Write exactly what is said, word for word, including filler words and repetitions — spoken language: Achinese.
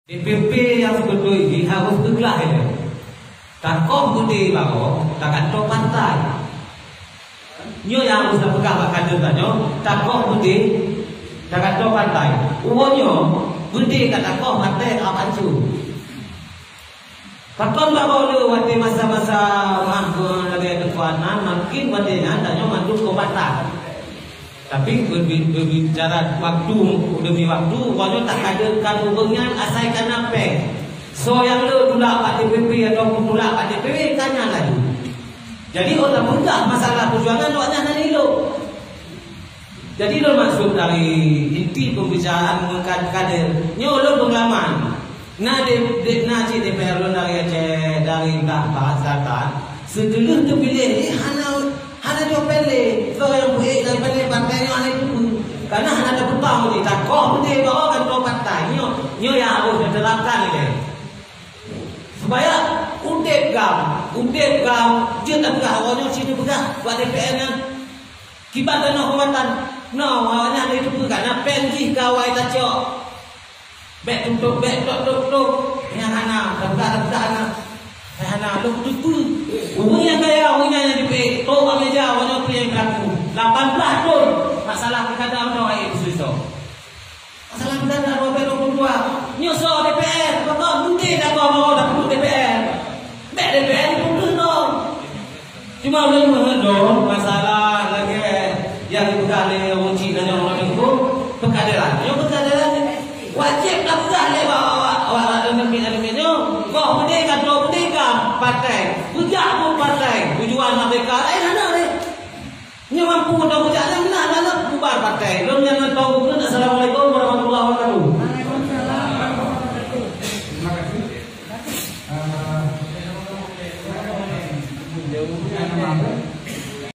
D P P nyang sibeutôi jih harôh teuglah ilée. Takoh beudé baroe, tagantoe partai. Nyoe nyang harôh tapeugah bak kader tanyoe, takoh beudé, tagantoe partai. Uroe nyoe, beudé ka takoh, partai ka hancô. Pakon baroe le watée masa-masa mak lagée teungku Adnan, makin watée nyan tanyoe mandum kombatan. Tapi berbi-, berbicara waktu demi waktu, uroe nyoe tak ada kan ureuëng nyan asai kana péng. Soe nyang le tulak bak D P P ataupun tulak bak D P W, ka nyan laju. Jadi, oh, tapeugah masalah perjuangan awak nyan hana ilok. Jadi, lôn maksud dari inti pembicaraan mengkat kader, nyoe lôn pengalaman. Na di, di, na cit D P R lôn dari Aceh, dari Bah, Bah Zatan. Seuteulah teupiléh jih hana, hana jok péng lé. Soe nyang beuék dari péng lé partai nyoe hana teupeu. Karena hana teupeu tahu jih, takoh beudé baroe kan keu partai. Nyoe, nyoe nyang harôh neuterapkan ilée. Supaya udeb GAM, udeb GAM, jeuet tapeugah awak nyoe sinoe peugah bak D P R nyan. Kiban tanoh kombatan, nyoe awak nyan lé teupeu karena péng jih ka awai tacok. Bék tuntut, bék tok-tok-tok. Nyang hana, dah-dah, dah-dah hana. Nyang hana, lôn tuntut. Ureuëng nyang kaya, ureuëng nyang, nyang jipeuék. Tok bak meja, ureuëng nyoe tu nyang pelaku. Lapan belas thon. Masalah pilkada meunoe, hai, isu-isu. Masalah pilkada dua ribu dua puluh dua. Nyoe soe D P R, pakon mungkin dak kau mau dak perlu D P R. Bék D P R diputus dong. Cuma ulôn meuheuet lôn, masalah lagée nyang geupeugah lé ureuëng chik nyan nyoe, ureuëng teungku, peukaderan. Nyoe peukaderan wajéb tapeugah lé awak, awak, awak, awak pemimpin-pemimpin nyoe. Goh beudé ka droe beudé GAM partai, beujak pun partai, tujuan merdeka laén hana lé. Nyoe mampu tapeugah lé meunan, hana bubar partai. Lôn nyang neutong bukeuen. Assalamualaikum warahmatullahi wabarakatuh. Terima kasih. Eh,